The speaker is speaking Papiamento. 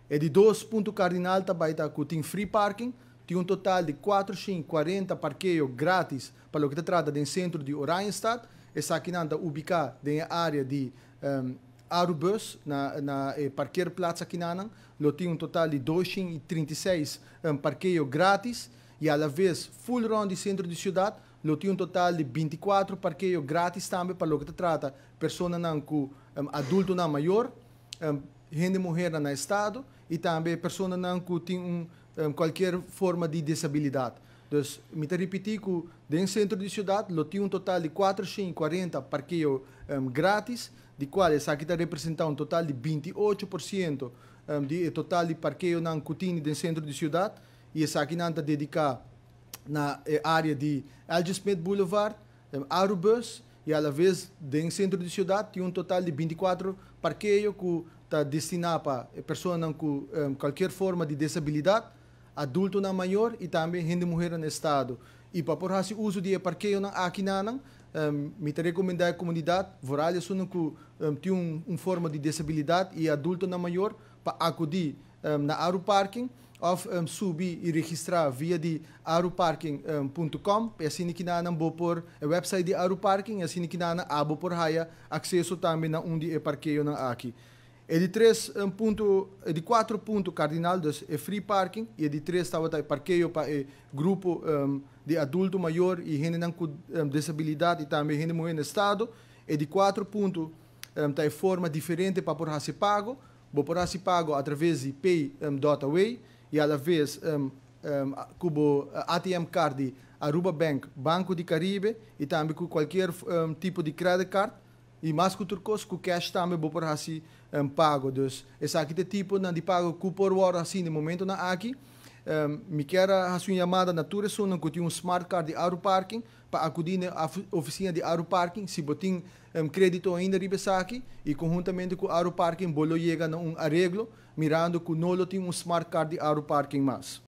E di dos punto cardinal tambe ta cu tin free parking, tin un total di 440 parkeo gratis pa loke ta trata den centro di Oranjestad. Esaki ta ubica den area di Arubus, na parkeerplaats aki nan, lo tin un total di 236 parkeo gratis y a la vez full rond di centro di ciudad lo tin un total di 24 parkeo gratis tambe pa loke ta trata personanan cu adultonan mayor, hende muhe na estado y tambe personanan cu tin cualkier forma di disabilidad. Dus, mi ta ripiti cu den centro di ciudad lo tin un total di 440 parkeo gratis, di cual esaki ta representa un total di 28% di total di parkeonan cu tin den centro di ciudad y esaki ta dedica na area di L.G. Smith Boulevard, Arubus y a la vez den centro di ciudad tin un total di 24 parkeo cu ta destina pa personanan cu cualkier forma di disabilidad, adultonan mayor y tambe hende muhe na estado. Y pa por haci uso di parkeonan aki nan, mi ta recomenda e comunidad, vooral esun cu tin un forma di disabilidad y adultonan mayor, pa acudi na Aru Parking of subi y registra via di aruparking.com y asina cu nan bo por e website di Aru Parking y asina cu nan abo por haya acceso tambe na un di e parkeonan aki. E di tres punto, e di cuater punto cardinal, dus e free parking, y e di tres tabata e parkeo pa e grupo di adulto mayor y hende cu disabilidad y tambe hende muhe na estado. E di cuater punto ta e forma diferente pa por haci pago. Bo por haci pago atraves di pay.aw y a la vez cu ATM card di Aruba Bank, Banco di Caribe y tambe cu cualkier tipo di credit card. Y mas cu tur cos, cu cash tambe bo por haci pago. Dus esaki ta tipo nan di pago cu por wordo haci na momentonan aki. Mi kier haci un yamada na tur esun cu tin un smart card di Aru Parking pa acudi na oficina di Aru Parking si bo tin credito ainda riba esaki y conhuntamente cu Aru Parking bo lo yega na un areglo mirando cu no lo tin un smart card di Aru Parking mas.